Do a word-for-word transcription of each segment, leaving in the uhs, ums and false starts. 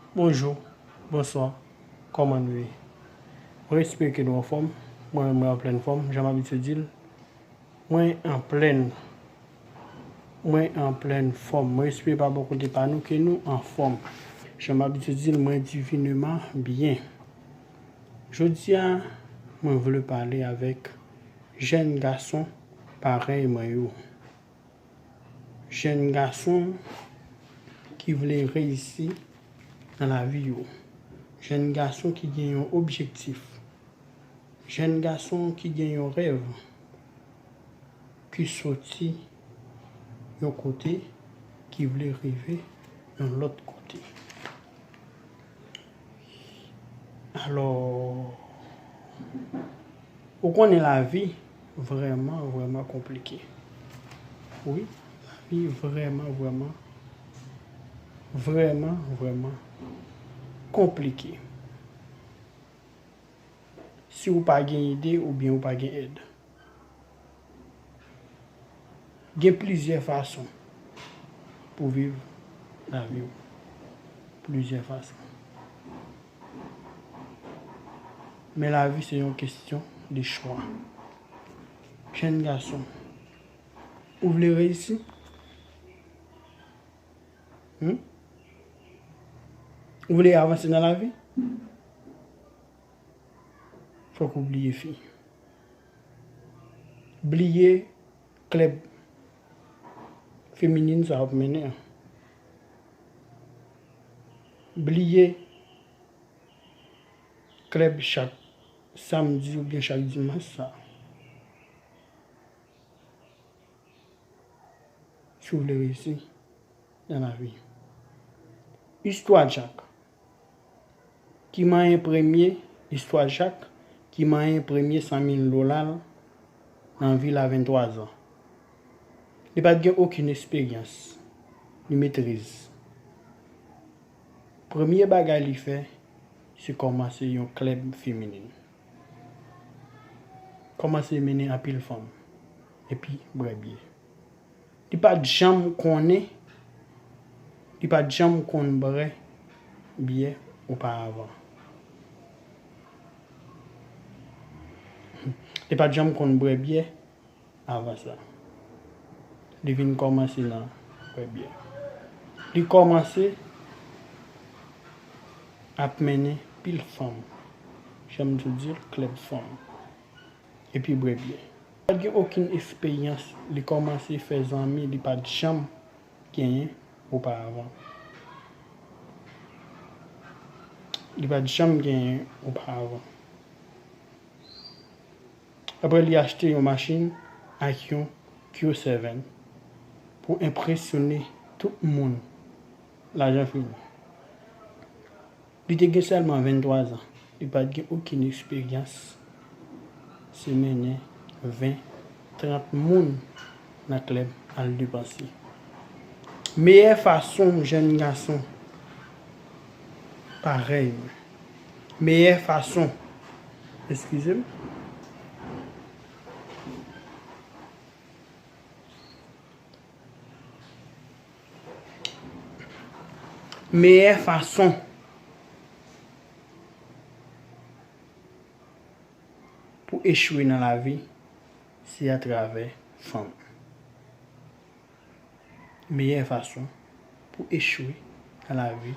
Bonjou, bonswa, kòman nou ye? Mwen espere ke nou anfòm. Mwen menm, mwen an plèn fòm, jan m abitye di l. Mwen an plèn, mwen an plèn fòm. Mwen espere pa bò kote pa nou ke nou anfòm. Jan m abitye di l, mwen divineman byen. Jodi a, mwen vle pale avèk jèn gason parèy mwen yo. Jèn gason ki vle reyisi nan lavi yo. Jèn gason ki gen yon objektif. Jèn gason ki gen yon rèv, ki soti yon kote, ki vle rive yon lòt kote. Alò, ou konnen lavi vrèman, vrèman konplike. Wi, lavi vrèman, vrèman, vrèman, vrèman konplike. Si ou pa gen ide oubyen ou pa gen èd. Gen plizyè fason pou viv lavi w. Plizyè fason. Men lavi se yon kesyon de chwa. Jèn gason, ou vle reyisi? Hmm? Ou vle avanse nan lavi? Fòk ou bliye fi. Bliye klèb feminin sa w ap mennen an. Bliye klèb chak samdi oubyen chak dimanch sa. Si w vle reyisi nan lavi. Istwa Jak. Ki manyen premye, istwa Jak, ki manyen premye san mil dola l nan vil a venntwa zan. Li pa t gen okenn esperyans, ni metriz. Premye bagay li fè, se kòmanse yon klèb feminin. Kòmanse mennen anpil fanm, epi bwè byè. Li pa t janm konnen, li pa t janm konn bwè byè oparavan. Li pa t janm konn bwè byè avan sa. Li vin kòmanse nan bwè byè. Li kòmanse ap mennen pil fanm. Jan m te di l, klèb fanm. Epi bwè byè. Li pa t gen okenn esperyans, li kòmanse fè zanmi, li pa t janm genyen oparavan. Li pa t janm genyen oparavan. Apre li achte yon machin ak yon Q seven pou enpresyone tout moun. Lajan fini. Li te gen sèlman venntwa zan. Li pa t gen okenn eksperyans. Se mennen ven, trant moun nan klèb al depanse. Meyè fason jèn gason parèy mwen. Meyè fason, eskize m. Meyè fason pou echwe nan lavi, se atravè fanm. Meyè fason pou echwe nan lavi,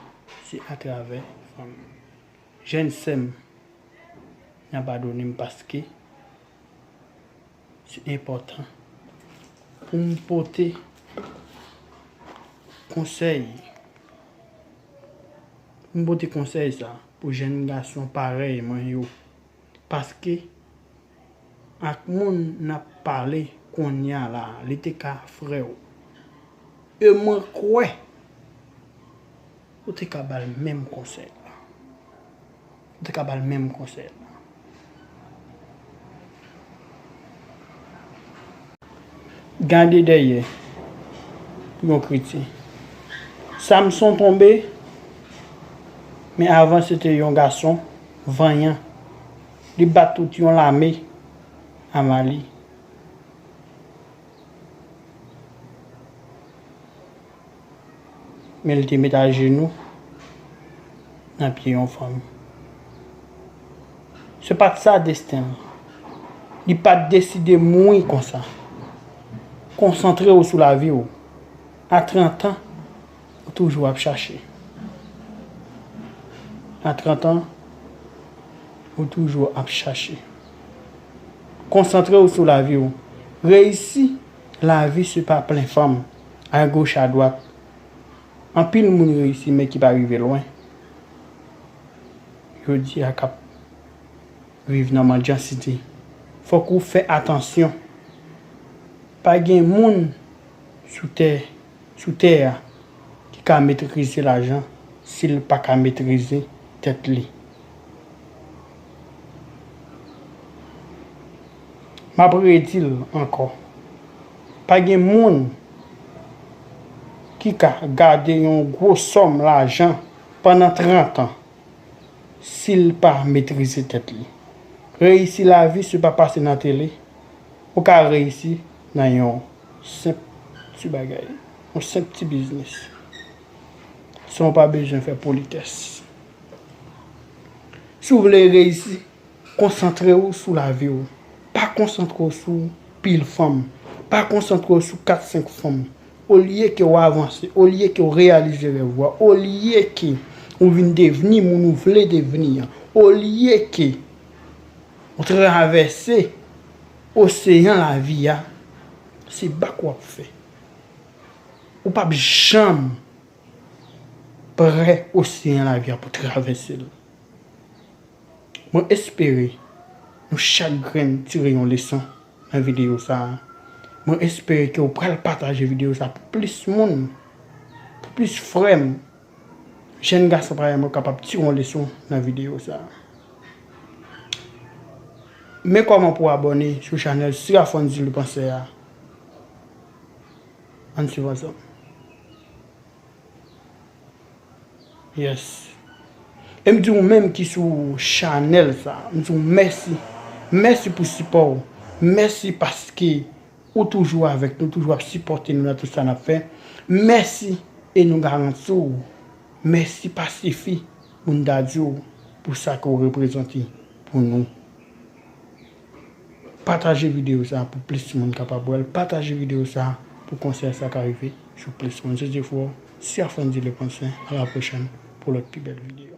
se atravè fanm. Jèn sè m, n a padone m paske se enpòtan pou m pote konsèy, pou m pote konsèy sa pou jèn gason parèy mwen yo. Paske ak moun n ap pale kounye a la, li te ka frè w. E mwen kwè ou te ka ba l menm konsèy la. Ou te ka ba l menm konsèy la. Gade dèyè pou yon kretyen. Samson tonbe, men avan se te yon gason vanyan. Li bat tout yon lame Amali. Men li te met ajenou nan pye yon fanm. Se pa t sa desten l. Li pa t deside mouri konsa. Konsantre w sou lavi w. A trant an, ou toujou ap chache. A trant an, ou toujou ap chache. Konsantre w sou lavi w. Reyisi, lavi se pa plen fanm, a goch a dwat. Anpil moun reyisi men ki pa rive lwen. Jodi a k ap viv nan mandyansite. Fòk ou fè atansyon. Pa gen moun sou tè, sou tè a ki ka metrize lajan si l pa ka metrize tèt li. M ap redi l ankò. Pa gen moun ki ka gade yon gwo sòm lajan pandan trant an si l pa metrize tèt li. Reyisi lavi se pa pase nan tele. Ou ka reyisi nan yon senp ti bagay, yon senp ti biznis, san w pa bezwen fè politès. Si w vle reyisi, konsantre w sou lavi w. Pa konsantre w sou pil fanm. Pa konsantre w sou kat senk fanm. Olye ke w avanse, olye ke w reyalize rèv ou a, olye ke ou vin devni moun ou vle devni an, olye ke ou travèse oseyan lavi a, se bak w ap fè. Ou p ap janm prè oseyan lavi a pou travèse l. Mwen espere nou chak grenn tire yon leson nan videyo sa a. Mwen espere ke w pral pataje videyo sa a pou plis moun, pou plis frè m, jèn gason parèy mwen kapab tire yon leson nan videyo sa a. Men kòman pou w abòne sou chanèl Sir Afrandy Le Penseur a. Ann swiv ansanm. Yes. E m di ou menm ki sou chanèl sa, m di ou mèsi. Mèsi pou sipò w. Mèsi paske ou toujou avèk nou, toujou ap sipòte nou nan tout sa n ap fè. Mèsi e nou garanti w. Mèsi pa sifi pou n ta di w pou sa ke w reprezante pou nou. Pataje videyo sa pou plis moun kapab wè l. Pataje videyo sa pou konsèy sa ka rive sou plis moun. Se te frè w, Sir Afrandy Le Penseur. A la pwochèn pou lòt pi bèl videyo.